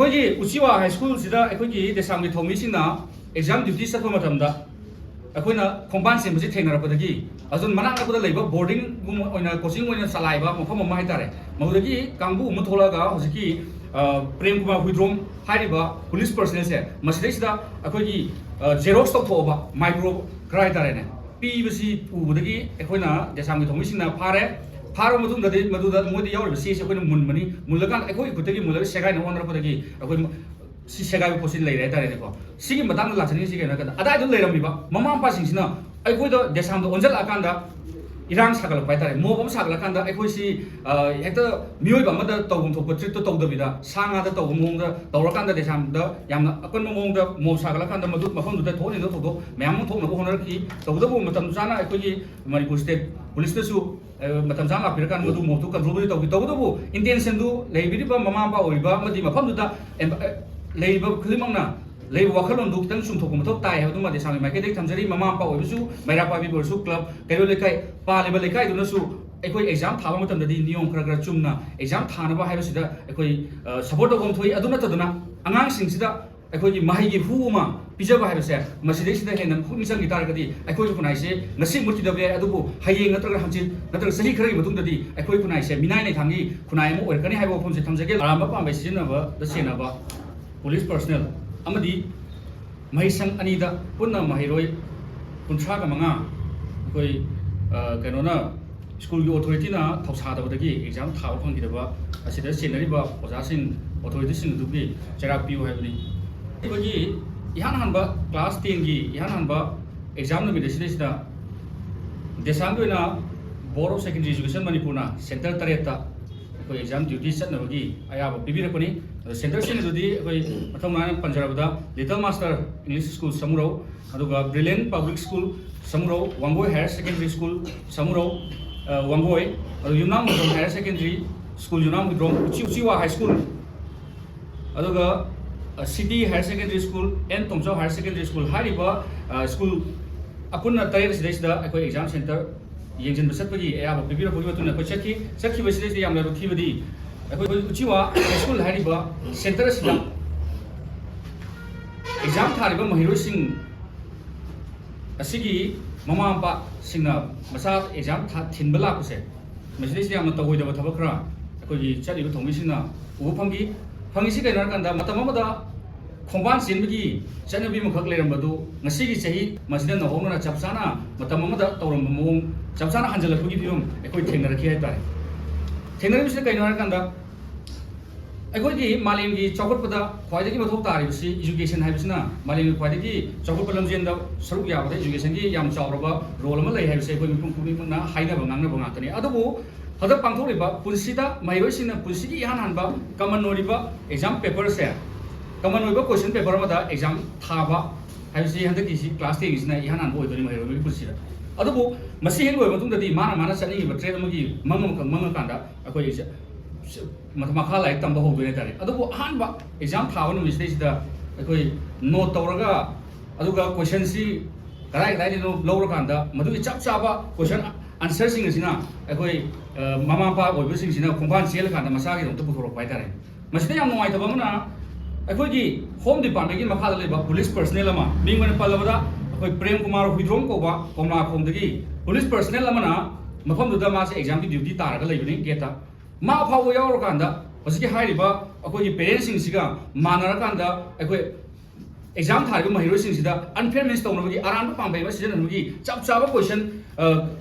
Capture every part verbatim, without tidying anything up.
ꯑꯩꯈꯣꯏꯒꯤ ꯎꯆꯤꯋꯥ ꯍꯥꯏ ꯁ꯭ꯀꯨꯜꯁꯤꯗ ꯑꯩꯈꯣꯏꯒꯤ ꯗꯦꯁꯥꯝꯒꯤ ꯊꯧꯃꯤꯁꯤꯡꯅ exam duty ꯆꯠꯄ ꯃꯇꯝꯗ ꯑꯩꯈꯣꯏꯅ ꯈꯣꯡꯕꯥꯟ ꯁꯦꯝꯕꯁꯤ ꯊꯦꯡꯅꯔꯛꯄꯗꯒꯤ ꯑꯗꯨꯝ ꯃꯅꯥꯛ ꯅꯛꯄꯗ ꯂꯩꯕ ꯕꯣꯔꯗꯤꯡꯒꯨꯝꯕ ꯑꯣꯏꯅ, ꯀꯣꯆꯤꯡ ꯑꯣꯏꯅ ꯆꯂꯥꯏꯕ ꯃꯐꯝ ꯑꯃ ꯍꯥꯏꯇꯥꯔꯦ, ꯃꯗꯨꯗꯒꯤ ꯀꯥꯡꯕꯨ ꯑꯃ ꯊꯣꯛꯂꯛꯑꯒ ꯍꯧꯖꯤꯛꯀꯤ, ꯑ, ꯄ꯭ꯔꯦꯝ ꯀꯨꯃꯥꯔ ꯍꯨꯏꯗ꯭ꯔꯣꯝ ꯍꯥꯏꯔꯤꯕ ꯄꯨꯂꯤꯁ ꯄꯔꯁꯅꯦꯜꯁꯦ ꯃꯁꯤꯗꯩꯁꯤꯗ ꯑꯩꯈꯣꯏꯒꯤ, ꯑ, ꯖꯦꯔꯣꯛꯁ ꯇꯧꯊꯣꯛꯑꯕ ꯃꯥꯏꯀ꯭ꯔꯣ ꯈꯔ ꯍꯥꯏꯇꯥꯔꯦꯅꯦ, ꯄꯤꯕꯁꯤ ꯎꯕꯗꯒꯤ ꯑꯩꯈꯣꯏꯅ ꯗꯦꯁꯥꯝꯒꯤ ꯊꯧꯃꯤꯁꯤꯡꯅ ꯐꯥꯔꯦ꯫ ꯐꯥꯔꯕ ꯃꯇꯨꯡꯗꯗꯤ ꯃꯗꯨꯗ ꯃꯣꯏꯗ ꯌꯥꯎꯔꯤꯕ ꯆꯦꯁꯤ ꯑꯩꯈꯣꯏꯅ ꯃꯨꯟꯕꯅꯤ꯫ ꯃꯨꯜꯂꯀꯥꯟꯗ ꯑꯩꯈꯣꯏꯒꯤ ꯈꯨꯠꯇꯒꯤ ꯃꯨꯜꯂꯒ ꯁꯦꯒꯥꯏꯅꯕ ꯍꯣꯠꯅꯔꯛꯄꯗꯒꯤ ꯑꯩꯈꯣꯏ ꯁꯤ ꯁꯦꯒꯥꯏꯕ ꯄꯣꯠꯁꯤ ꯂꯩꯔꯦ ꯍꯥꯏꯇꯥꯔꯦꯅꯦꯀꯣ꯫ ꯁꯤꯒꯤ ꯃꯇꯥꯡꯗ ꯂꯥꯛꯆꯅꯤꯡꯉꯤꯁꯤ ꯀꯩꯅꯣ ꯍꯥꯏ ꯀꯥꯟꯗ, ꯑꯗꯥꯏꯗ ꯂꯩꯔꯝꯃꯤꯕ ꯃꯃꯥ ꯃꯄꯥꯁꯤꯡꯁꯤꯅ ꯑꯩꯈꯣꯏꯗ ꯗꯦꯁꯥꯝꯗ ꯑꯣꯟꯁꯤꯜꯂꯛꯑꯀꯥꯟꯗ ꯏꯔꯥꯡ ꯁꯥꯒꯠꯂꯛꯄ ꯍꯥꯏꯇꯥꯔꯦ, ꯃꯣꯞ ꯑꯃ ꯁꯥꯒꯠꯂꯀꯥꯟꯗ ꯑꯩꯈꯣꯏꯁꯤ, ꯑ, ꯍꯦꯛꯇ ꯃꯤꯑꯣꯏꯕ ꯑꯃꯗ ꯇꯧꯐꯝ ꯊꯣꯛꯄ ꯇ꯭ꯔꯤꯠꯇꯣ ꯇꯧꯗꯕꯤꯗ ꯁꯥ ꯉꯥꯗ ꯇꯧꯕ ꯃꯑꯣꯡꯗ ꯇꯧꯔꯀꯥꯟꯗ ꯗꯦꯁꯥꯝꯗ ꯌꯥꯝꯅ ꯑꯀꯟꯕ ꯃꯑꯣꯡꯗ ꯃꯣꯞ ꯁꯥꯒꯠꯂꯀꯥꯟꯗ ꯃꯗꯨ ꯃꯐꯝꯗꯨꯗ ꯊꯣꯛꯍꯟꯅꯤꯡꯗꯕ ꯊꯧꯗꯣꯛ ꯃꯌꯥꯝ ꯑꯃ ꯊꯣꯛꯅꯕ ꯍꯣꯠꯅꯔꯛꯈꯤ꯫ ꯇꯧꯕꯇꯕꯨ ꯃꯇꯝ ꯆꯥꯅ ꯑꯩꯈꯣꯏꯒꯤ ꯃꯅꯤꯄꯨꯔ ꯁ꯭ꯇꯦꯠ ꯄꯨꯂꯤꯁꯇꯁꯨ, ꯑ, ꯃꯇꯝ ꯆꯥꯅ ꯂꯥꯛꯄꯤꯔꯀꯥꯟꯗ ꯃꯗꯨ ꯃꯣꯞꯇꯨ ꯀꯟꯇ꯭ꯔꯣꯜꯕꯨꯗꯤ ꯇꯧꯈꯤ꯫ ꯇꯧꯕꯇꯕꯨ ꯏꯟꯇꯦꯟꯁꯟꯗꯨ ꯂꯩꯕꯤꯔꯤꯕ ꯃꯃꯥ ꯃꯄꯥ ꯑꯣꯏꯔꯤꯕ ꯑꯃꯗꯤ ꯃꯐꯝꯗꯨꯗ ꯑꯦꯝ-, ꯑ, ꯂꯩꯔꯤꯕ ꯈꯨꯗꯤꯡꯃꯛꯅ ꯂꯩꯕ ꯋꯥꯈꯜꯂꯣꯟꯗꯨ ꯈꯤꯇꯪ ꯆꯨꯝꯊꯣꯛꯄ ꯃꯊꯧ ꯇꯥꯏ ꯍꯥꯏꯕꯗꯨꯃ ꯗꯦꯁꯥꯝꯒꯤ ꯃꯥꯏꯀꯩꯗꯒꯤ ꯊꯝꯖꯔꯤ꯫ ꯃꯃꯥ ꯃꯄꯥ ꯑꯣꯏꯕꯁꯨ, ꯃꯩꯔꯥ ꯄꯥꯏꯕꯤꯕ ꯑꯣꯏꯔꯁꯨ, ꯀ꯭ꯂꯕ, ꯀꯩꯔꯣꯜ ꯂꯩꯀꯥꯏ, ꯄꯥꯜꯂꯤꯕ ꯂꯩꯀꯥꯏꯗꯨꯅꯁꯨ ꯑꯩꯈꯣꯏ ꯑꯦꯛꯖꯥꯝ ꯊꯥꯕ ꯃꯇꯝꯗꯗꯤ ꯅꯤꯌꯣꯝ ꯈꯔ ꯈꯔ ꯆꯨꯝꯅ ꯑꯦꯛꯖꯥꯝ ꯊꯥꯅꯕ ꯍꯥꯏꯕꯁꯤꯗ ꯑꯩꯈꯣꯏ, ꯑ, ꯁꯄꯣꯔꯠ ꯇꯧꯐꯝ ꯊꯣꯛꯏ꯫ ꯑꯗꯨ ꯅꯠꯇꯗꯨꯅ ꯑꯉꯥꯡꯁꯤꯡꯁꯤꯗ ꯑꯩꯈꯣꯏꯒꯤ ꯃꯍꯩꯒꯤ ꯍꯨ ꯑꯃ ꯄꯤꯖꯕ ꯍꯥꯏꯕꯁꯦ ꯃꯁꯤꯗꯩꯁꯤꯗ ꯍꯦꯟꯅ ꯄꯨꯛꯅꯤꯡ ꯆꯪꯈꯤ ꯇꯥꯔꯒꯗꯤ ꯑꯩꯈꯣꯏꯒꯤ ꯈꯨꯟꯅꯥꯏꯁꯦ ꯉꯁꯤ ꯃꯨꯠꯈꯤꯗꯕ ꯌꯥꯏ, ꯑꯗꯨꯕꯨ ꯍꯌꯦꯡ ꯅꯠꯇ꯭ꯔꯒ ꯍꯪꯆꯤꯠ ꯅꯠꯇ꯭ꯔꯒ ꯆꯍꯤ ꯈꯔꯒꯤ ꯃꯇꯨꯡꯗꯗꯤ ꯑꯩꯈꯣꯏ ꯈꯨꯟꯅꯥꯏꯁꯦ ꯃꯤꯅꯥꯏ ꯂꯩꯊꯥꯡꯒꯤ ꯈꯨꯟꯅꯥꯏ ꯑꯃ ꯑꯣꯏꯔꯛꯀꯅꯤ ꯍꯥꯏꯕ ꯋꯥꯐꯝꯁꯦ ꯊꯝꯖꯒꯦ꯫ ꯑꯔꯥꯟꯕ ꯄꯥꯝꯕꯩ ꯁꯤꯖꯤꯟꯅꯕꯗ ꯁꯦꯟꯅꯕ ꯄꯨꯂꯤꯁ ꯄꯔꯁꯅꯦꯜ ꯑꯃꯗꯤ ꯃꯍꯩꯁꯪ ꯑꯅꯤꯗ ꯄꯨꯟꯅ ꯃꯍꯩꯔꯣꯏ ꯀꯨꯟꯊ꯭ꯔꯥꯒ ꯃꯉꯥ ꯑꯩꯈꯣꯏ, ꯑ, ꯀꯩꯅꯣꯅ, ꯁ꯭ꯀꯨꯜꯒꯤ ꯑꯣꯊꯣꯔꯤꯇꯤꯅ ꯊꯧꯁꯥꯗꯕꯗꯒꯤ ꯑꯦꯛꯖꯥꯝ ꯊꯥꯕ ꯐꯪꯈꯤꯗꯕ ꯑꯁꯤꯗ ꯆꯦꯟꯅꯔꯤꯕ ꯑꯣꯖꯥꯁꯤꯡ, ꯑꯣꯊꯣꯔꯤꯇꯤꯁꯤꯡ ꯑꯗꯨꯒꯤ ꯆꯩꯔꯥꯛ ꯄꯤꯌꯨ ꯍꯥꯏꯕꯅꯤ꯫ ꯑꯩꯈꯣꯏꯒꯤ ꯏꯍꯥꯟ ꯍꯥꯟꯕ ꯀ꯭ꯂꯥꯁ ꯇꯦꯟꯒꯤ ꯏꯍꯥꯟ ꯍꯥꯟꯕ ꯑꯦꯛꯖꯥꯝ ꯅꯨꯃꯤꯠ ꯑꯁꯤꯗꯩꯁꯤꯗ ꯗꯦꯁꯥꯝꯒꯤ ꯑꯣꯏꯅ Board of Secondary Education ꯃꯅꯤꯄꯨꯔꯅ ꯁꯦꯟꯇꯔ ꯇꯔꯦꯠꯇ ꯑꯩꯈꯣꯏ ꯑꯦꯛꯖꯥꯝ ꯗ꯭ꯌꯨꯇꯤ ꯆꯠꯅꯕꯒꯤ ꯑꯌꯥꯕ ꯄꯤꯕꯤꯔꯛꯄꯅꯤ꯫ ꯑꯗꯣ ꯁꯦꯟꯇꯔꯁꯤꯡ ꯑꯗꯨꯗꯤ ꯑꯩꯈꯣꯏ ꯃꯊꯧ ꯅꯥꯏꯅ ꯄꯟꯖꯔꯕꯗ, Little Master English School Samurou, ꯑꯗꯨꯒ Brilliant Public School Samurou, Wangoi Higher Secondary School Samurou, ꯑ, ꯋꯥꯡꯒꯣꯏ, ꯑꯗꯨ ꯌꯨꯝꯅꯥꯝ ꯍꯨꯏꯗ꯭ꯔꯣꯝ Higher Secondary School, ꯌꯨꯝꯅꯥꯝ ꯍꯨꯏꯗ꯭ꯔꯣꯝ, ꯎꯆꯤ, ꯎꯆꯤꯋꯥ High School, ꯑꯗꯨꯒ, ꯑ, City Higher Secondary School, N Tomchou Higher Secondary School ꯍꯥꯏꯔꯤꯕ, ꯑ, school ꯑꯄꯨꯟꯅ ꯇꯔꯦꯠ ꯑꯁꯤꯗꯩꯁꯤꯗ ꯑꯩꯈꯣꯏ ꯑꯦꯛꯖꯥꯝ ꯁꯦꯟꯇꯔ ꯌꯦꯡꯁꯤꯟꯕ ꯆꯠꯄꯒꯤ ꯑꯌꯥꯕ ꯄꯤꯕꯤꯔꯛꯄꯒꯤ ꯃꯇꯨꯡ ꯏꯟꯅ ꯑꯩꯈꯣꯏ ꯆꯠꯈꯤ꯫ ꯆꯠꯈꯤꯕꯁꯤꯗꯩꯁꯤꯗ ꯌꯥꯝ ꯂꯥꯏꯕꯛ ꯊꯤꯕꯗꯤ ꯑꯩꯈꯣꯏ ꯎꯆꯤꯋꯥ ꯍꯥꯏ ꯁ꯭ꯀꯨꯜ ꯍꯥꯏꯔꯤꯕ ꯁꯦꯟꯇꯔ ꯑꯁꯤꯗ ꯑꯦꯛꯖꯥꯝ ꯊꯥꯔꯤꯕ ꯃꯍꯩꯔꯣꯏꯁꯤꯡ ꯑꯁꯤꯒꯤ ꯃꯃꯥ ꯃꯄꯥꯁꯤꯡꯅ ꯃꯆꯥ ꯑꯦꯛꯖꯥꯝ ꯊꯥ-, ꯊꯤꯟꯕ ꯂꯥꯛꯄꯁꯦ, ꯃꯁꯤꯗꯩꯁꯤꯗ ꯌꯥꯝꯅ ꯇꯧꯔꯣꯏꯗꯕ ꯊꯕꯛ ꯈꯔ ꯑꯩꯈꯣꯏꯒꯤ ꯆꯠꯂꯤꯕ ꯊꯧꯃꯤꯁꯤꯡꯅ ꯎꯕ ꯐꯪꯈꯤ꯫ ꯐꯪꯉꯤꯁꯤ ꯀꯩꯅꯣ ꯍꯥꯏꯔꯀꯥꯟꯗ, ꯃꯇꯝ ꯑꯃꯗ ꯈꯣꯡꯕꯥꯟ ꯆꯦꯟꯕꯒꯤ ꯆꯠꯅꯕꯤ ꯑꯃꯈꯛ ꯂꯩꯔꯝꯕꯗꯨ ꯉꯁꯤꯒꯤ ꯆꯍꯤ ꯃꯁꯤꯗ ꯅꯧꯍꯧꯅꯅ ꯆꯞ ꯆꯥꯅ ꯃꯇꯝ ꯑꯃꯗ ꯇꯧꯔꯝꯕ ꯃꯑꯣꯡ ꯆꯞ ꯆꯥꯅ ꯍꯟꯖꯤꯜꯂꯛꯄꯒꯤ ꯐꯤꯕꯝ ꯑꯩꯈꯣꯏ ꯊꯦꯡꯅꯔꯛꯈꯤ ꯍꯥꯏ ꯇꯥꯔꯦ꯫ ꯊꯦꯡꯅꯔꯤꯕꯁꯤꯅ ꯀꯩꯅꯣ ꯍꯥꯏꯔꯀꯥꯟꯗ, ꯑꯩꯈꯣꯏꯒꯤ ꯃꯥꯂꯦꯝꯒꯤ ꯆꯥꯎꯈꯠꯄꯗ ꯈ꯭ꯋꯥꯏꯗꯒꯤ ꯃꯊꯧ ꯇꯥꯔꯤꯕꯁꯤ education ꯍꯥꯏꯕꯁꯤꯅ ꯃꯥꯂꯦꯝꯒꯤ ꯈ꯭ꯋꯥꯏꯗꯒꯤ ꯆꯥꯎꯈꯠꯄ ꯂꯝꯖꯦꯟꯗ ꯁꯔꯨꯛ ꯌꯥꯕꯗ educationꯒꯤ ꯌꯥꯝ ꯆꯥꯎꯔꯕ role ꯑꯃ ꯂꯩ ꯍꯥꯏꯕꯁꯤ ꯑꯩꯈꯣꯏ ꯃꯤꯄꯨꯝ ꯈꯨꯗꯤꯡꯃꯛꯅ ꯍꯥꯏꯅꯕ ꯉꯥꯡꯅꯕ ꯉꯥꯛꯇꯅꯤ꯫ ꯑꯗꯨꯕꯨ ꯍꯟꯗꯛ ꯄꯥꯡꯊꯣꯛꯂꯤꯕ ꯄꯨꯟꯁꯤꯗ ꯃꯍꯩꯔꯣꯏꯁꯤꯡꯅ ꯄꯨꯟꯁꯤꯒꯤ ꯏꯍꯥꯟ ꯍꯥꯟꯕ common ꯑꯣꯏꯔꯤꯕ exam paperꯁꯦ, common ꯑꯣꯏꯕ question paper ꯑꯃꯗ exam ꯊꯥꯕ ꯍꯥꯏꯕꯁꯤ ꯍꯟꯗꯛꯀꯤꯁꯤ class tenꯒꯤꯁꯤꯅ ꯏꯍꯥꯟ ꯍꯥꯟꯕ ꯑꯣꯏꯗꯣꯏꯅꯤ ꯃꯍꯩꯔꯣꯏ ꯑꯃꯒꯤ ꯄꯨꯟꯁꯤꯗ꯫ ꯑꯗꯨꯕꯨ ꯃꯁꯤ ꯍꯦꯛ ꯂꯣꯏꯔꯕ ꯃꯇꯨꯡꯗꯗꯤ ꯃꯥꯅ ꯃꯥꯅ ꯆꯠꯅꯤꯡꯉꯤꯕ trade ꯑꯃꯒꯤ ꯃꯪ ꯑꯃꯈꯛ ꯃꯪꯉꯀꯥꯟꯗ ꯑꯩꯈꯣꯏ ꯃꯈꯥ ꯂꯥꯏꯔꯤꯛ ꯇꯝꯕ ꯍꯧꯗꯣꯏꯅꯦ ꯍꯥꯏꯇꯥꯔꯦ꯫ ꯑꯗꯨꯕꯨ ꯑꯍꯥꯟꯕ exam ꯊꯥꯕ ꯅꯨꯃꯤꯠꯁꯤꯗꯩꯁꯤꯗ ꯑꯩꯈꯣꯏ note ꯇꯧꯔꯒ, ꯑꯗꯨꯒ questionꯁꯤ ꯀꯗꯥꯏ ꯀꯗꯥꯏꯗꯩꯅꯣ ꯂꯧꯔꯀꯥꯟꯗ ꯃꯗꯨꯒꯤ ꯆꯞ ꯆꯥꯕ question answerꯁꯤꯡ ꯑꯁꯤꯅ ꯑꯩꯈꯣꯏ, ꯑ, ꯃꯃꯥ ꯃꯄꯥ ꯑꯣꯏꯕꯁꯤꯡꯁꯤꯅ ꯈꯣꯡꯕꯥꯟ ꯆꯦꯜꯂꯀꯥꯟꯗ ꯃꯆꯥꯒꯤꯗꯃꯛꯇ ꯄꯨꯊꯣꯔꯛꯄ ꯍꯥꯏꯇꯥꯔꯦ꯫ ꯃꯁꯤꯗ ꯌꯥꯝ ꯅꯨꯡꯉꯥꯏꯇꯕ ꯑꯃꯅ, ꯑꯩꯈꯣꯏꯒꯤ Home Departmentꯀꯤ ꯃꯈꯥꯗ ꯂꯩꯕ police personnel ꯑꯃ, ꯃꯤꯡ ꯑꯣꯏꯅ ꯄꯜꯂꯕꯗ ꯑꯩꯈꯣꯏ ꯄ꯭ꯔꯦꯝ ꯀꯨꯃꯥꯔ ꯍꯨꯏꯗ꯭ꯔꯣꯝ ꯀꯧꯕ ꯀꯣꯝꯂꯥꯈꯣꯡꯗꯒꯤ police personnel ꯑꯃꯅ ꯃꯐꯝꯗꯨꯗ ꯃꯥꯁꯦ examꯒꯤ duty ꯇꯥꯔꯒ ꯂꯩꯕꯅꯤ gateꯇ꯫ ꯃꯥ ꯐꯥꯎꯕ ꯌꯥꯎꯔꯀꯥꯟꯗ ꯍꯧꯖꯤꯛꯀꯤ ꯍꯥꯏꯔꯤꯕ ꯑꯩꯈꯣꯏꯒꯤ parentꯁꯤꯡꯁꯤꯒ ꯃꯥꯟꯅꯔꯀꯥꯟꯗ ꯑꯩꯈꯣꯏ exam ꯊꯥꯔꯤꯕ ꯃꯍꯩꯔꯣꯏꯁꯤꯡꯁꯤꯗ unfair means ꯇꯧꯅꯕꯒꯤ ꯑꯔꯥꯟꯕ ꯄꯥꯝꯕꯩ ꯑꯃ ꯁꯤꯖꯤꯟꯅꯅꯕꯒꯤ ꯆꯞ ꯆꯥꯕ question, ꯑ,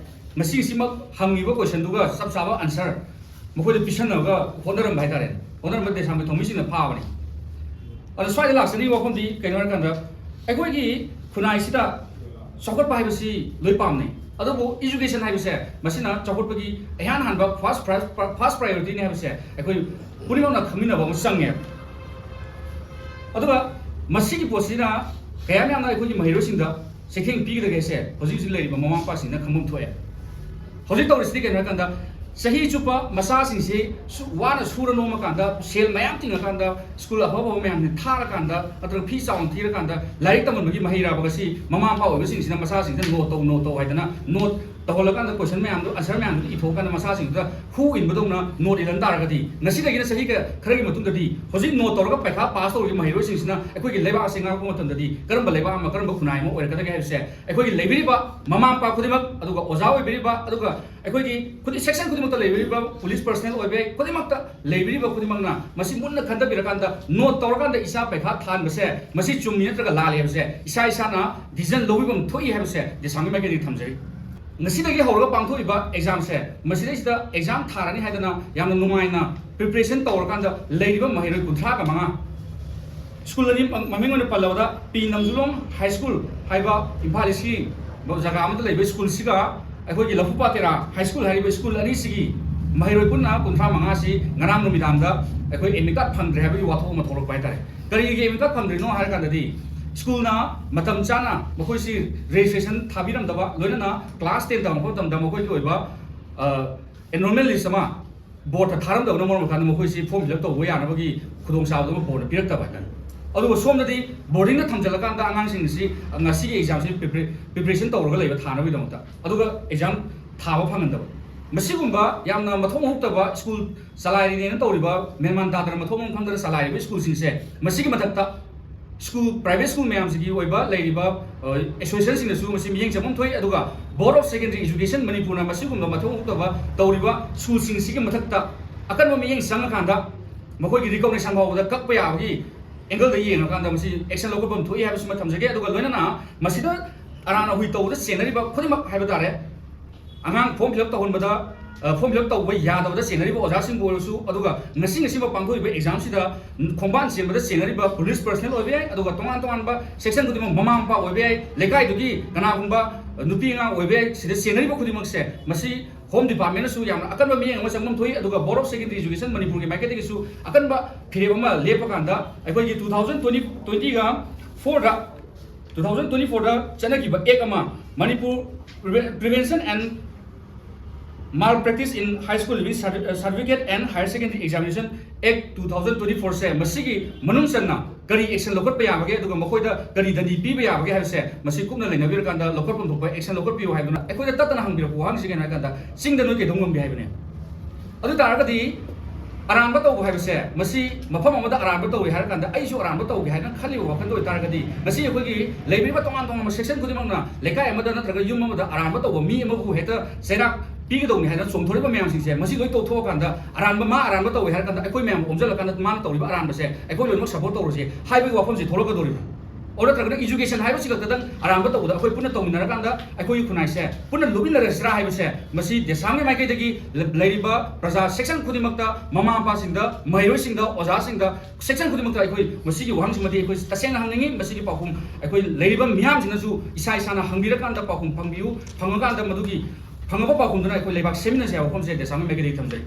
ꯃꯁꯤꯁꯤꯃꯛ ꯍꯪꯉꯤꯕ questionꯗꯨꯒ ꯆꯞ ꯆꯥꯕ answer ꯃꯈꯣꯏꯗ ꯄꯤꯁꯟꯅꯕ ꯍꯣꯠꯅꯔꯝꯕ ꯍꯥꯏꯇꯥꯔꯦ꯫ ꯍꯣꯠꯅꯔꯝꯕ ꯗꯦꯁꯥꯝꯒꯤ ꯊꯧꯃꯤꯁꯤꯡꯅ ꯐꯥꯕꯅꯤ꯫ ꯑꯗꯣ ꯁ꯭ꯋꯥꯏꯗ ꯂꯥꯛꯆꯅꯤꯡꯕ ꯋꯥꯐꯝꯗꯤ ꯀꯩꯅꯣ ꯍꯥꯏꯔꯀꯥꯟꯗ, ꯑꯩꯈꯣꯏꯒꯤ ꯈꯨꯟꯅꯥꯏꯁꯤꯗ ꯆꯥꯎꯈꯠꯄ ꯍꯥꯏꯕꯁꯤ ꯂꯣꯏ ꯄꯥꯝꯅꯩ, ꯑꯗꯨꯕꯨ education ꯍꯥꯏꯕꯁꯦ ꯃꯁꯤꯅ ꯆꯥꯎꯈꯠꯄꯒꯤ ꯏꯍꯥꯟ ꯍꯥꯟꯕ first pri-, first priorityꯅꯤ ꯍꯥꯏꯕꯁꯦ ꯑꯩꯈꯣꯏ ꯄꯨꯝꯅꯃꯛꯅ ꯈꯪꯃꯤꯟꯅꯕ ꯑꯃ ꯆꯪꯉꯦꯕ꯫ ꯑꯗꯨꯒ ꯃꯁꯤꯒꯤ ꯄꯣꯠꯁꯤꯅ ꯀꯌꯥꯝ ꯌꯥꯝꯅ ꯑꯩꯈꯣꯏꯒꯤ ꯃꯍꯩꯔꯣꯏꯁꯤꯡꯗ ꯆꯩꯊꯦꯡ ꯄꯤꯒꯗꯒꯦ ꯍꯥꯏꯁꯦ ꯍꯧꯖꯤꯛ ꯍꯧꯖꯤꯛ ꯂꯩꯔꯤꯕ ꯃꯃꯥ ꯃꯄꯥꯁꯤꯡꯅ ꯈꯪꯐꯝ ꯊꯣꯛꯑꯦ꯫ ꯍꯧꯖꯤꯛ ꯇꯧꯔꯤꯁꯤꯗꯤ ꯀꯩꯅꯣ ꯍꯥꯏꯔꯀꯥꯟꯗ, ꯆꯍꯤ ꯆꯨꯞꯄ ꯃꯆꯥꯁꯤꯡꯁꯤ ꯁꯨ- ꯋꯥꯅ ꯁꯨꯔ ꯅꯣꯝꯃꯀꯥꯟꯗ, ꯁꯦꯜ ꯃꯌꯥꯝ ꯇꯤꯡꯉꯀꯥꯟꯗ, ꯁ꯭ꯀꯨꯜ ꯑꯐ ꯑꯐꯕ ꯃꯌꯥꯝꯁꯤ ꯊꯥꯔꯀꯥꯟꯗ, ꯅꯠꯇ꯭ꯔꯒ ꯐꯤ ꯆꯥꯎꯅ ꯊꯤꯔꯀꯥꯟꯗ ꯂꯥꯏꯔꯤꯛ ꯇꯝꯍꯟꯕꯒꯤ ꯃꯍꯩꯔꯥꯕ ꯑꯁꯤ ꯃꯃꯥ ꯃꯄꯥ ꯑꯣꯏꯕꯁꯤꯡꯁꯤꯅ ꯃꯆꯥꯁꯤꯡꯁꯤꯗ ꯅꯣꯠ ꯇꯧ, ꯅꯣꯠ ꯇꯧ ꯍꯥꯏꯗꯅ ꯅꯣꯠ ꯇꯧꯍꯜꯂꯀꯥꯟꯗ, ꯀꯣꯏꯁꯟ ꯃꯌꯥꯝꯗꯨ, ꯑꯟꯁꯔ ꯃꯌꯥꯝꯗꯨ ꯏꯊꯣꯛꯑꯀꯥꯟꯗ ꯃꯆꯥꯁꯤꯡꯗꯨꯗ ꯍꯨ ꯏꯟꯕꯗꯧꯅ ꯅꯣꯠ ꯏꯜꯍꯟ ꯇꯥꯔꯒꯗꯤ, ꯉꯁꯤꯗꯒꯤꯅ ꯆꯍꯤ ꯀ- ꯈꯔꯒꯤ ꯃꯇꯨꯡꯗꯗꯤ ꯍꯧꯖꯤꯛ ꯅꯣꯠ ꯇꯧꯔꯒ ꯄꯩꯈꯥ ꯄꯥꯁ ꯇꯧꯔꯤꯕ ꯃꯍꯩꯔꯣꯏꯁꯤꯡꯁꯤꯅ ꯑꯩꯈꯣꯏꯒꯤ ꯂꯩꯕꯥꯛ ꯑꯁꯤ ꯉꯥꯛꯄ ꯃꯇꯝꯗꯗꯤ ꯀꯔꯝꯕ ꯂꯩꯕꯥꯛ ꯑꯃ, ꯀꯔꯝꯕ ꯈꯨꯟꯅꯥꯏ ꯑꯃ ꯑꯣꯏꯔꯛꯀꯗꯒꯦ ꯍꯥꯏꯕꯁꯦ ꯑꯩꯈꯣꯏꯒꯤ ꯂꯩꯕꯤꯔꯤꯕ ꯃꯃꯥ ꯃꯄꯥ ꯈꯨꯗꯤꯡꯃꯛ, ꯑꯗꯨꯒ ꯑꯣꯖꯥ ꯑꯣꯏꯕꯤꯔꯤꯕ, ꯑꯗꯨꯒ ꯑꯩꯈꯣꯏꯒꯤ ꯈꯨꯗꯤꯡ, ꯁꯦꯛꯁꯟ ꯈꯨꯗꯤꯡꯃꯛꯇ ꯂꯩꯕꯤꯔꯤꯕ ꯄꯨꯂꯤꯁ ꯄꯔꯁꯅꯦꯜ ꯑꯣꯏꯕ ꯌꯥꯏ, ꯈꯨꯗꯤꯡꯃꯛꯇ ꯂꯩꯕꯤꯔꯤꯕ ꯈꯨꯗꯤꯡꯃꯛꯅ ꯃꯁꯤ ꯃꯨꯟꯅ ꯈꯟꯊꯕꯤꯔꯀꯥꯟꯗ ꯅꯣꯠ ꯇꯧꯔꯀꯥꯟꯗ ꯏꯆꯥ ꯄꯩꯈꯥ ꯊꯥꯍꯟꯕꯁꯦ ꯃꯁꯤ ꯆꯨꯝꯃꯤ ꯅꯠꯇ꯭ꯔꯒ ꯂꯥꯜꯂꯤ ꯍꯥꯏꯕꯁꯦ ꯏꯁꯥ ꯏꯁꯥꯅ ꯗꯤꯁꯤꯖꯟ ꯂꯧꯕꯤꯐꯝ ꯊꯣꯛꯏ ꯍꯥꯏꯕꯁꯦ ꯗꯦꯁꯥꯝꯒꯤ ꯃꯥꯏꯀꯩꯗꯒꯤ ꯊꯝꯖꯔꯤ꯫ ꯉꯁꯤꯗꯒꯤ ꯍꯧꯔꯒ ꯄꯥꯡꯊꯣꯛꯏꯕ ꯑꯦꯛꯖꯥꯝꯁꯦ, ꯃꯁꯤꯗꯩꯁꯤꯗ ꯑꯦꯛꯖꯥꯝ ꯊꯥꯔꯅꯤ ꯍꯥꯏꯗꯅ ꯌꯥꯝꯅ ꯅꯨꯡꯉꯥꯏꯅ ꯄ꯭ꯔꯤꯄꯔꯦꯁꯟ ꯇꯧꯔꯀꯥꯟꯗ ꯂꯩꯔꯤꯕ ꯃꯍꯩꯔꯣꯏ ꯀꯨꯟꯊ꯭ꯔꯥꯒ ꯃꯉꯥ, ꯁ꯭ꯀꯨꯜ ꯑꯅꯤ ꯃ-, ꯃꯃꯤꯡ ꯑꯣꯏꯅ ꯄꯜꯂꯕꯗ ꯄꯤ ꯅꯝꯖꯨꯂꯣꯡ ꯍꯥꯏ ꯁ꯭ꯀꯨꯜ ꯍꯥꯏꯕ ꯏꯝꯐꯥꯜ ꯏꯁꯀꯤ ꯖꯒꯥ ꯑꯃꯗ ꯂꯩꯕ ꯁ꯭ꯀꯨꯜꯁꯤꯒ ꯑꯩꯈꯣꯏꯒꯤ ꯂꯐꯨꯄꯥꯠ ꯇꯦꯔꯥ ꯍꯥꯏ ꯁ꯭ꯀꯨꯜ ꯍꯥꯏꯔꯤꯕ ꯁ꯭ꯀꯨꯜ ꯑꯅꯤꯁꯤꯒꯤ ꯃꯍꯩꯔꯣꯏ ꯄꯨꯟꯅ ꯀꯨꯟꯊ꯭ꯔꯥ ꯃꯉꯥꯁꯤ ꯉꯔꯥꯡ ꯅꯨꯃꯤꯗꯥꯡꯗ ꯑꯩꯈꯣꯏ ꯑꯦꯗꯃꯤꯠ ꯀꯥꯔꯗ ꯐꯪꯗ꯭ꯔꯦ ꯍꯥꯏꯕꯒꯤ ꯋꯥꯊꯣꯛ ꯑꯃ ꯊꯣꯛꯂꯛꯄ ꯍꯥꯏꯇꯥꯔꯦ꯫ ꯀꯔꯤꯒꯤ ꯑꯦꯗꯃꯤꯠ ꯀꯥꯔꯗ ꯐꯪꯗ꯭ꯔꯤꯅꯣ ꯍꯥꯏꯔ ꯀꯥꯟꯗꯗꯤ, ꯁ꯭ꯀꯨꯜꯅ ꯃꯇꯝ ꯆꯥꯅ ꯃꯈꯣꯏꯁꯤ ꯔꯦꯖꯤꯁꯇ꯭ꯔꯦꯁꯟ ꯊꯥꯕꯤꯔꯝꯗꯕ, ꯂꯣꯏꯅꯅ ꯀ꯭ꯂꯥꯁ ꯇꯦꯟ ꯇꯝꯃꯛꯄ ꯃꯇꯝꯗ ꯃꯈꯣꯏꯒꯤ ꯑꯣꯏꯕ, ꯑ, ꯑꯦꯟꯔꯣꯜꯃꯦꯟ ꯂꯤꯁ ꯑꯃ ꯕꯣꯔꯗꯇ ꯊꯥꯔꯝꯗꯕꯅ ꯃꯔꯝ ꯑꯣꯏꯔꯀꯥꯟꯗ ꯃꯈꯣꯏꯁꯤ ꯐꯣꯔꯝ ꯐꯤꯜ ꯑꯞ ꯇꯧꯕ ꯌꯥꯅꯕꯒꯤ ꯈꯨꯗꯣꯡꯆꯥꯕꯗꯨ ꯑꯃ ꯕꯣꯔꯗꯅ ꯄꯤꯔꯛꯇꯕ ꯍꯥꯏꯇꯥꯔꯦ꯫ ꯑꯗꯨꯒ ꯁꯣꯝꯗꯗꯤ ꯕꯣꯔꯗꯤꯡꯗ ꯊꯝꯖꯤꯜꯂꯀꯥꯟꯗ ꯑꯉꯥꯡꯁꯤꯡ ꯑꯁꯤ ꯉꯁꯤꯒꯤ ꯑꯦꯛꯖꯥꯝꯁꯤ ꯄ꯭ꯔꯤꯄꯦ-, ꯄ꯭ꯔꯤꯄꯦꯔꯦꯁꯟ ꯇꯧꯔꯒ ꯂꯩꯕ ꯊꯥꯅꯕꯒꯤꯗꯃꯛꯇ, ꯑꯗꯨꯒ ꯑꯦꯛꯖꯥꯝ ꯊꯥꯕ ꯐꯪꯍꯟꯗꯕ꯫ ꯃꯁꯤꯒꯨꯝꯕ ꯌꯥꯝꯅ ꯃꯊꯣꯡ ꯍꯨꯛꯇꯕ ꯁ꯭ꯀꯨꯜ ꯆꯂꯥꯏꯔꯤꯅꯦꯅ ꯇꯧꯔꯤꯕ, ꯃꯦꯟꯃꯥꯟ ꯇꯥꯗꯅ ꯃꯊꯣꯡ ꯃꯔꯝ ꯈꯪꯗꯅ ꯆꯂꯥꯏꯔꯤꯕ ꯁ꯭ꯀꯨꯜꯁꯤꯡꯁꯦ, ꯃꯁꯤꯒꯤ ꯃꯊꯛꯇ ꯁ꯭ꯀꯨꯜ, ꯄ꯭ꯔꯥꯏꯚꯦꯠ ꯁ꯭ꯀꯨꯜ ꯃꯌꯥꯝꯁꯤꯒꯤ ꯑꯣꯏꯕ ꯂꯩꯔꯤꯕ, ꯑ, ꯑꯦꯁꯣꯁꯤꯌꯦꯁꯟꯁꯤꯡꯅꯁꯨ ꯃꯁꯤ ꯃꯤꯠꯌꯦꯡ ꯆꯪꯐꯝ ꯊꯣꯛꯏ꯫ ꯑꯗꯨꯒ Board of Secondary Education ꯃꯅꯤꯄꯨꯔꯅ ꯃꯁꯤꯒꯨꯝꯕ ꯃꯊꯧ ꯍꯨꯛꯇꯕ ꯇꯧꯔꯤꯕ ꯁ꯭ꯀꯨꯜꯁꯤꯡꯁꯤꯒꯤ ꯃꯊꯛꯇ ꯑꯀꯟꯕ ꯃꯤꯠꯌꯦꯡ ꯆꯪꯉꯀꯥꯟꯗ ꯃꯈꯣꯏꯒꯤ ꯔꯤꯀꯣꯛꯅꯤꯁꯟ ꯐꯥꯎꯕꯗ ꯀꯛꯄ ꯌꯥꯕꯒꯤ ꯑꯦꯡꯒꯜꯗ ꯌꯦꯡꯉꯀꯥꯟꯗ ꯃꯁꯤ ꯑꯦꯛꯁꯟ ꯂꯧꯈꯠꯐꯝ ꯊꯣꯛꯏ ꯍꯥꯏꯕꯁꯤꯃ ꯊꯝꯖꯒꯦ꯫ ꯑꯗꯨꯒ ꯂꯣꯏꯅꯅ ꯃꯁꯤꯗ ꯑꯔꯥꯟ ꯑꯍꯨꯏ ꯇꯧꯕꯗ ꯆꯦꯟꯅꯔꯤꯕ ꯈꯨꯗꯤꯡꯃꯛ ꯍꯥꯏꯕ ꯇꯥꯔꯦ, ꯑꯉꯥꯡ ꯐꯣꯔꯝ ꯐꯤꯜ ꯑꯞ ꯇꯧꯍꯟꯕꯗ, ꯑ, ꯐꯣꯔꯝ ꯐꯤꯜ ꯑꯞ ꯇꯧꯕ ꯌꯥꯗꯕꯗ ꯆꯦꯟꯅꯔꯤꯕ ꯑꯣꯖꯥꯁꯤꯡꯕꯨ ꯑꯣꯏꯔꯁꯨ, ꯑꯗꯨꯒ ꯉꯁꯤ ꯉꯁꯤꯃꯛ ꯄꯥꯡꯊꯣꯛꯏꯕ ꯑꯦꯛꯖꯥꯝꯁꯤꯗ ꯈꯣꯡꯕꯥꯟ ꯆꯦꯟꯕꯗ ꯆꯦꯟꯅꯔꯤꯕ ꯄꯨꯂꯤꯁ ꯄꯔꯁꯅꯦꯜ ꯑꯣꯏꯕ ꯌꯥꯏ, ꯑꯗꯨꯒ ꯇꯣꯉꯥꯟ ꯇꯣꯉꯥꯟꯕ ꯁꯦꯛꯁꯟ ꯈꯨꯗꯤꯡꯃꯛ ꯃꯃꯥ ꯃꯄꯥ ꯑꯣꯏꯕ ꯌꯥꯏ, ꯂꯩꯀꯥꯏꯗꯨꯒꯤ ꯀꯅꯥꯒꯨꯝꯕ ꯅꯨꯄꯤ ꯑꯉꯥꯡ ꯑꯣꯏꯕ ꯌꯥꯏ, ꯁꯤꯗ ꯆꯦꯟꯅꯔꯤꯕ ꯈꯨꯗꯤꯡꯃꯛꯁꯦ ꯃꯁꯤ ꯍꯣꯝ ꯗꯤꯄꯥꯔꯠꯃꯦꯟꯅꯁꯨ ꯌꯥꯝꯅ ꯑꯀꯟꯕ ꯃꯤꯠꯌꯦꯡ ꯑꯃ ꯆꯪꯐꯝ ꯊꯣꯛꯏ꯫ ꯑꯗꯨꯒ Board of Secondary Education ꯃꯅꯤꯄꯨꯔꯒꯤ ꯃꯥꯏꯀꯩꯗꯒꯤꯁꯨ ꯑꯀꯟꯕ ꯐꯤꯔꯦꯞ ꯑꯃ ꯂꯦꯞꯄ ꯀꯥꯟꯗ ꯑꯩꯈꯣꯏꯒꯤ two thousand twenty, twenty-fourꯗ, two thousand twenty-fourꯗ ꯆꯠꯅꯈꯤꯕ ꯑꯦꯛ ꯑꯃ, Manipur Preve-, Prevention and Malpractice in High School Leaving Certi- uh, Certificate and Higher Secondary Examination Act two thousand twenty-four ꯁꯦ ꯃꯁꯤꯒꯤ ꯃꯅꯨꯡ ꯆꯟꯅ ꯀꯔꯤ action ꯂꯧꯈꯠꯄ ꯌꯥꯕꯒꯦ, ꯑꯗꯨꯒ ꯃꯈꯣꯏꯗ ꯀꯔꯤ ꯗꯟꯗꯤ ꯄꯤꯕ ꯌꯥꯕꯒꯦ ꯍꯥꯏꯕꯁꯦ ꯃꯁꯤ ꯀꯨꯞꯅ ꯅꯩꯅꯕꯤꯔꯀꯥꯟꯗ ꯂꯧꯈꯠꯐꯝ ꯊꯣꯛꯄ action ꯂꯧꯈꯠꯄꯤꯌꯨ ꯍꯥꯏꯗꯨꯅ ꯑꯩꯈꯣꯏꯗ ꯇꯠꯇꯅ ꯍꯪꯕꯤꯔꯛꯄ ꯋꯥꯍꯪꯁꯤ ꯀꯩꯅꯣ ꯍꯥꯏ ꯀꯥꯟꯗ, ꯆꯤꯡꯗ ꯅꯣꯏ ꯀꯩꯗꯧ ꯉꯝꯒꯦ ꯍꯥꯏꯕꯅꯦ꯫ ꯑꯗꯨ ꯇꯥꯔꯒꯗꯤ ꯑꯔꯥꯟꯕ ꯇꯧꯕ ꯍꯥꯏꯕꯁꯦ ꯃꯁꯤ ꯃꯐꯝ ꯑꯃꯗ ꯑꯔꯥꯟꯕ ꯇꯧꯏ ꯍꯥꯏꯔ ꯀꯥꯟꯗ ꯑꯩꯁꯨ ꯑꯔꯥꯟꯕ ꯇꯧꯒꯦ ꯍꯥꯏꯅ ꯈꯜꯂꯤꯕ ꯋꯥꯈꯜꯗ ꯑꯣꯏꯇꯥꯔꯒꯗꯤ, ꯉꯁꯤ ꯑꯩꯈꯣꯏꯒꯤ ꯂꯩꯕꯤꯔꯤꯕ ꯇꯣꯉꯥꯟ ꯇꯣꯉꯥꯟꯕ section ꯈꯨꯗꯤꯡꯃꯛꯅ ꯂꯩꯀꯥꯏ ꯑꯃꯗ ꯅꯠꯇ꯭ꯔꯒ ꯌꯨꯝ ꯑꯃꯗ ꯑꯔꯥꯟꯕ ꯇꯧꯕ ꯃꯤ ꯑꯃꯕꯨ ꯍꯦꯛꯇ ꯆꯩꯔꯥꯛ ꯄꯤꯒꯗꯧꯅꯤ ꯍꯥꯏꯅ ꯆꯣꯡꯊꯣꯔꯛꯏꯕ ꯃꯌꯥꯝꯁꯤꯡꯁꯦ ꯃꯁꯤ ꯂꯣꯏ ꯇꯣꯛꯊꯣꯛꯑꯀꯥꯟꯗ, ꯑꯔꯥꯟꯕ ꯃꯥ ꯑꯔꯥꯟꯕ ꯇꯧꯏ ꯍꯥꯏꯔ ꯀꯥꯟꯗ ꯑꯩꯈꯣꯏ ꯃꯌꯥꯝ ꯑꯣꯝꯁꯤꯜꯂꯀꯥꯟꯗ ꯃꯥꯅ ꯇꯧꯔꯤꯕ ꯑꯔꯥꯟꯕꯁꯦ ꯑꯩꯈꯣꯏ ꯂꯣꯏꯅꯃꯛ support ꯇꯧꯔꯁꯤ ꯍꯥꯏꯕꯒꯤ ꯋꯥꯐꯝꯁꯤ ꯊꯣꯛꯂꯛꯀꯗꯧꯔꯤꯕ꯫ ꯑꯣꯔ ꯅꯠꯇ꯭ꯔꯒꯅ education ꯍꯥꯏꯕꯁꯤ ꯈꯛꯇꯗꯪ ꯑꯔꯥꯟꯕ ꯇꯧꯕꯗ ꯑꯩꯈꯣꯏ ꯄꯨꯟꯅ ꯇꯧꯃꯤꯟꯅꯔꯀꯥꯟꯗ ꯑꯩꯈꯣꯏꯒꯤ ꯈꯨꯟꯅꯥꯏꯁꯦ ꯄꯨꯟꯅ ꯂꯨꯞꯃꯤꯟꯅꯔꯁꯤꯔꯥ ꯍꯥꯏꯕꯁꯦ ꯃꯁꯤ ꯗꯦꯁꯥꯝꯒꯤ ꯃꯥꯏꯀꯩꯗꯒꯤ ꯂ- ꯂꯩꯔꯤꯕ ꯄ꯭ꯔꯖꯥ section ꯈꯨꯗꯤꯡꯃꯛꯇ, ꯃꯃꯥ ꯃꯄꯥꯁꯤꯡꯗ, ꯃꯍꯩꯔꯣꯏꯁꯤꯡꯗ, ꯑꯣꯖꯥꯁꯤꯡꯗ, section ꯈꯨꯗꯤꯡꯃꯛꯇ ꯑꯩꯈꯣꯏ ꯃꯁꯤꯒꯤ ꯋꯥꯍꯪꯁꯤꯃꯗꯤ ꯑꯩꯈꯣꯏ ꯇꯁꯦꯡꯅ ꯍꯪꯅꯤꯡꯉꯤ꯫ ꯃꯁꯤꯒꯤ ꯄꯥꯎꯈꯨꯝ ꯑꯩꯈꯣꯏ ꯂꯩꯔꯤꯕ ꯃꯤꯌꯥꯝꯁꯤꯅꯁꯨ ꯏꯁꯥ ꯏꯁꯥꯅ ꯍꯪꯕꯤꯔꯀꯥꯟꯗ ꯄꯥꯎꯈꯨꯝ ꯐꯪꯕꯤꯌꯨ꯫ ꯐꯪꯉꯀꯥꯟꯗ ꯃꯗꯨꯒꯤ ꯐꯪꯉꯕ ꯄꯥꯎꯈꯨꯝꯗꯨꯅ ꯑꯩꯈꯣꯏ ꯂꯩꯕꯥꯛ ꯁꯦꯝꯃꯤꯟꯅꯁꯦ ꯍꯥꯏꯕ ꯋꯥꯐꯝꯁꯦ ꯗꯦꯁꯥꯝꯒꯤ ꯃꯥꯏꯀꯩꯗꯒꯤ ꯊꯝꯖꯩ꯫